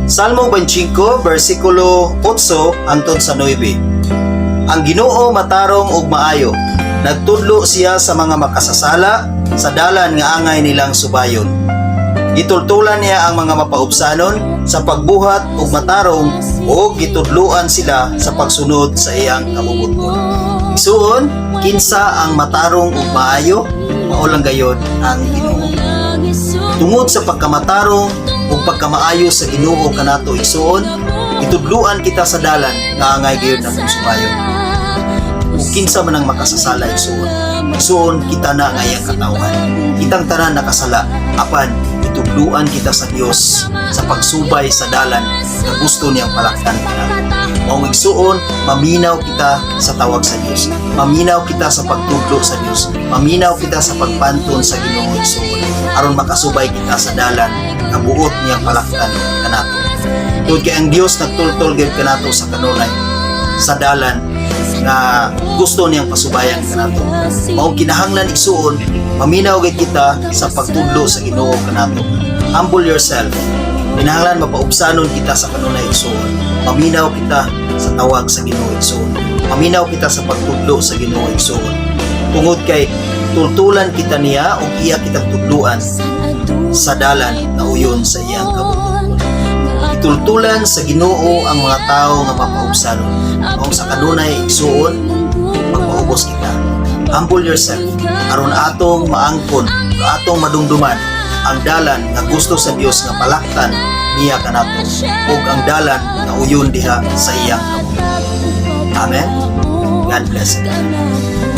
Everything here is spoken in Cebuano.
Salmo 25 versikulo 8 hangtod sa 9. Ang Ginoo matarong ug maayo. Nagtudlo siya sa mga makasasala sa dalan nga angay nilang subayon. Gitultulan niya ang mga mapaubsanon sa pagbuhat og matarong o gitudluan sila sa pagsunod sa iyang kabubut-on. Igsuon, kinsa ang matarong ug maayo? Mao lang gayod ang Ginoo. Tungod sa pagkamatarong ug pagkamaayo sa Ginoo kanato, igsuon, gitudluan kita sa dalan nga angay gayud natong subayon. Ug kinsa man ang makasasala, igsuon? Igsuon, kita na nga iyang katawhan. Kitang tanan nakasala, apan gitudluan kita sa Dios sa pagsubay sa dalan nga gusto niyang palaktan kanato. Maong igsuon, maminaw kita sa tawag sa Dios. Maminaw kita sa pagtudlo sa Dios. Maminaw kita sa pagpanton sa Ginoo, igsuon, aron makasubay kita sa dalan nga buot niyang palaktan kanato. Tungod kay ang Dios nagtultol gyud kanato sa kanunay sa dalan nga gusto niyang pasubayan kanato. Mao kinahanglan, igsuon, maminaw gyud kita sa pagtudlo sa Ginoo kanato. Humble yourself. Kinahanglan mapaubsanon kita sa kanunay, igsuon. Maminaw kita sa tawag sa Ginoo, igsuon. Maminaw kita sa pagtudlo sa Ginoo, igsuon. Tungod kay tultulan kita niya ug iya kitang tudluan sa dalan nga uyon sa iyang kabubut-on. Gitultulan sa Ginoo ang mga tao nga mapaubsanon. Kung sa kanunay, igsuon, magpaubos kita. Humble yourself aron atong maangkon, atong madumduman ang dalan nga gusto sa Dios nga palaktan niya kanato ug ang dalan nga uyon diha sa iyang kabubut-on. Amen. God bless.